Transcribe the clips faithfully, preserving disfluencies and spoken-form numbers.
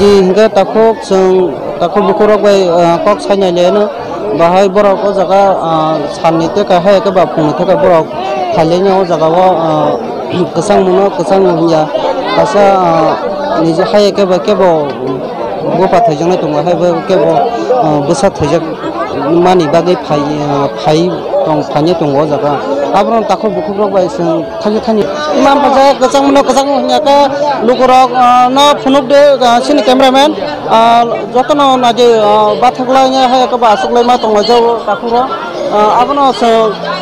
Hinkhe takhuk chwng, takhuk bukhukrok bai, ah, kok sainai le hwno, bahai borok o jaga, ah, salni teka hai khe ba phungni teka borok phailai o jaga o, ah, kwchang mano kwchang hwnya kaisa, ah, niji hai khe ba kebo bupha thaijaknai tongo, hai bo kebo, ah, bwsa thaijak mani bagwi phai, ah, phai tong, phainai tongo o jaga. Abono takhuk bukhukrok bai chwng Thani thani. Imam paja kwchang mano kwchang hwnya khe lukurok, ah, no phunuk de, ah, sini cameraman, ah, jotono naidi, ah, bathakla hwnya hai khe ba aswk lai ma tonglaijao takhukro. Ah, abono se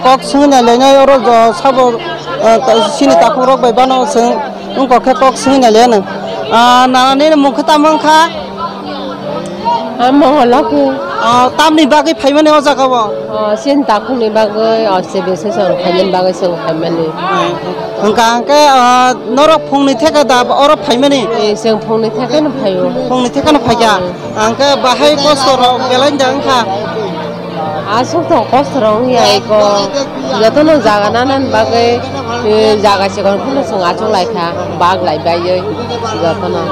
kok swngna lenai oro jo sabo, ah, ta-, sini takhukrok bai bano se wngkok khe kok swngna leno. Ah, nana nini mung khe tamo wngkha? Amo holaku. Ah, tamni bagwi phaimani o jaga o? Oh, sin takhukni bagwi, oh, se bese se wng phaimani bagwi se wng phaimani. Hwnkha hwnkhe, ah, norok phungni theka da oro phaimani? Eh, chwng phungni theka no phaio. Phungni theka no phaikha? Hmm. Hwnkhe bahai kosto rok belai da wngkha? Aswk to kosto rok wngya eko. Jotono jaga nanani bagwi, eh, jaga chikon phano chwng achuk laikha, bak lai baiwi jotono.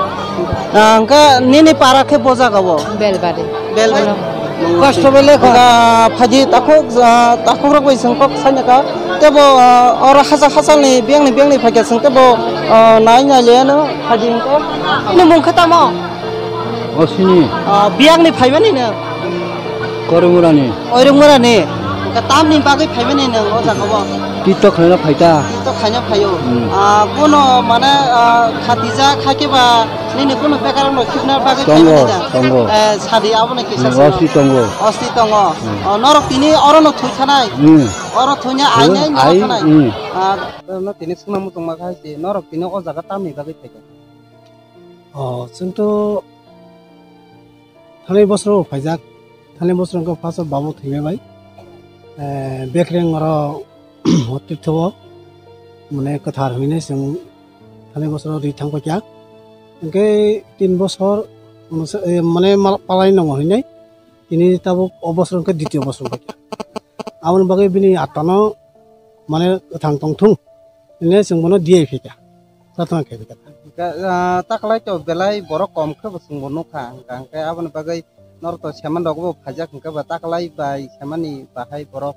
Ah, hwnkhe nini para khe bo jaga o? Belbari. Belbari. Kosto bele kha. Ah, phaidi takhuk, ah, takhukrok bai chwng kok saina kha. Tebo, ah, oro hachal hachalni biyangni biyangni phaikha chwng tebo, ah, nai nai leno phaidi hwnkhe. Nini mung khe tamo? O sini. Ah, biyangni phaimani no? Korumurani. Oirungmurani. Hwnkhe tamni bagwi phaimani no o jaga o? Tito khlaina phaita. Tito khlaina phaio. Hmm. Ah, kuno mane, ah, khatijak hakhe ba nini kuno bekarang no khibna bagwi Tongo, phaimani da? Tongo. Eh, sadi abono kisa Hmm, sino. Osti tongo. Osti tongo. Hmm. Oh, norok tini oro no thwi thanai? Hmm. Oro thwina Thwi, aine no ai, thanai? Hmm. Ah, no tini swnamung tongma kha hai se, norok tini o jaga tamni bagwi phaikha? Oh, chwng to thanai bosoro bo phaijak. Thanai bosoro wngkha first o babo thwimai bai. Eh, bekreng oro hospital o, mane kwthar hinwi chwng thanai bosoro rwi thang paikha. Hwnkhe tin bosor, mane, eh, mane mal-, palai nongo hinwi. Tini tabuk o bosor wngkha ditio bosor wngkha. Aboni bagwi bini atano mane kwthang tongthung hinwi chwng bono diya phikha, prarthana khaipikha. Hwnkhe, ah, taklai to belai borok kom khe bo chwng bo nukha, hwnkha hwnkhe aboni bagwi norok to seman rok bo phaijak hwnkhe ba taklai bai semani bahai borok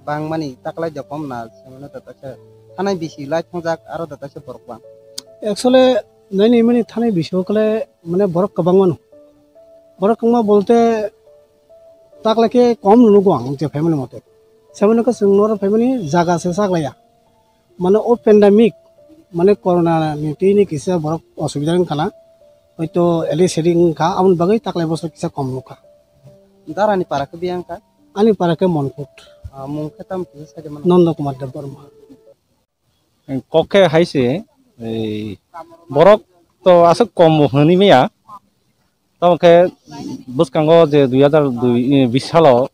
bangmani taklai de kom na semano da taksa thanai bisi lai thangjak aro da taksa borok bang. Actually, naini mani thanai bisi o khle mane borok kwbang mano. Borok kwbangma bolte taklai khe kom nugo ang je phaimani mote. Semano khe chwng norok phaimani jaga se chaklaiya. Mane o pandemic, mane corona ni tini kisa borok osubida wngkha na, hoito elei seri wngkha, aboni bagwi taklai bosor kisa kom nukha. Dara ni para khe biyang kha? Ani para khe Monkut. Ah, mung khe tamo kisa sai mano? Nondo Kumar Debbarma. Kok khe hai se, ei, borok to aswk kom bo hwnwi maya. Tamo khe bwskango je dui hazar dui, eh, bis salo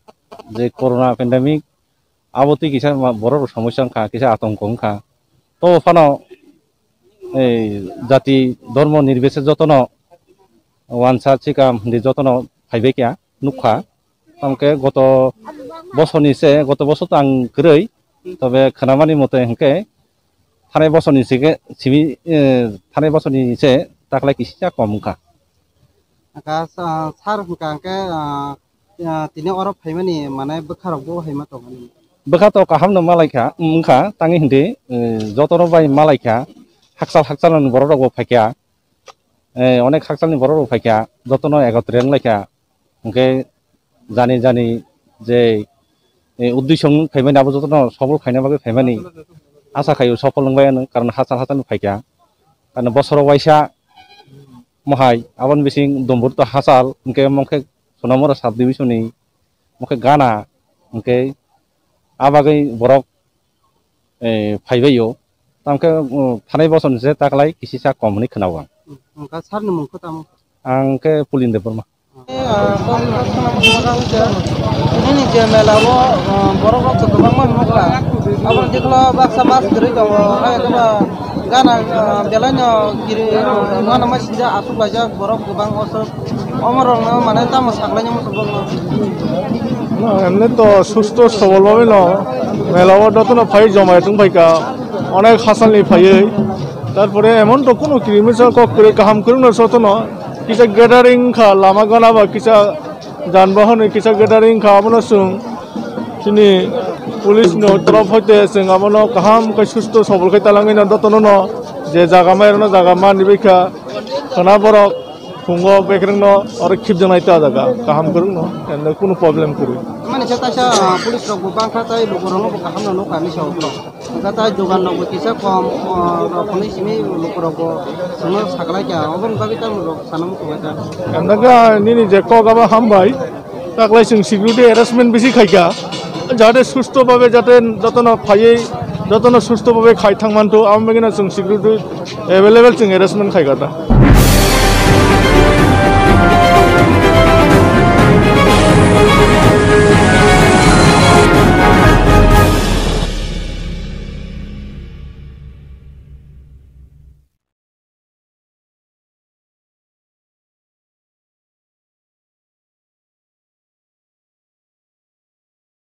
je corona pandemic, abo twi kisa ma-, borok rok somosya wngkha, kisa atongko wngkha. To phano, eh, jati dhormo nirbiseshe jotono wansa chikam hindi jotono phaibai kha, nukha. Tamkhe goto bosorni se, goto bosor to ang kwrwi, tobe khwnamani mote hinkhe thanai bosorni se khe simi, eh, thanai bosorni se taklai kisa kom wngkha. Aka, sa-, sir hwnkha hwnkhe, ah, ah, tini oro phaimani mane bwkha rok bo hai ma tongmani? Bwkha to kaham no malaikha, wngkha, tangwi hindi, eh, jotono bai malaikha, hakchal hakchal ni borok rok bo phaikha, eh, onek hakchal ni borok rok phaikha, jotono egotre wnglaikha, hwnkhe jani jani je, eh, uddesho wng phaimani abo jotono sofol khaina bagwi phaimani asa khaio, sofol wngbai ano, karon hachal hachal ni phaikha, ano bosoro waisa mohai aboni bising Dombor to hachal, hwnkhe mokhe Sonamura sub division ni mokhe gana, hwnkhe a bagwi borok, eh, phaibaio. Tamkhe, um, thanai bosorni se taklai kisisa kom hwnwi khwnao ang. Wngkha sir ni mung khe tamo? Ang khe Pulin Debbarma. Ah, kok no khna muchung kha hwnkhe, nini je mela o, ah, borok rok kwbangma nukha. Aboni diklo baksa mas kwrwi tongo, hai khe ba gana, ah, belai no kiri, ah, mano ma sijak aswk laijak borok kwbang oswk. Omo rok no mane tamo saklaina muchung kha. No, emni to susto sobol bhabe no mela o jotono phai jomai tong phaikha, onek hachal ni phaiwi. Tarpore emon to kunu kiri misa kok kwrwi kaham kwrwng no jotono. Kisa gathering kha lama gana ba kisa janbahani kisa gathering kha abono chwng chini police no torof hoite chwng abono kaham khe susto sobol khe talangwi no dotono no je jaga mai rwno jaga mani bai kha khwna borok phungo bekreng no oro khibjaknai ta jaga kaham kwrwng no ende kunu problem kwrwi. Mani se taisa police rok bo bangkha tai lukurok no bo kaham no nukha ni sa ulo. Hwnkhe tai dogan rok bo kisa kom rok hwnwi simi lukurok bo chwngno saklai kha oboni bagwi tamo rok sana muchungo ta. Ende khe nini je kok abo hambai. Taklai chwng security arrangement bisi khaikha, jahate susto babe jate jotono phaiwi jotono susto babe khai thangmanthok, amo bagwino chwng security available chwng arrangement khaikha ta.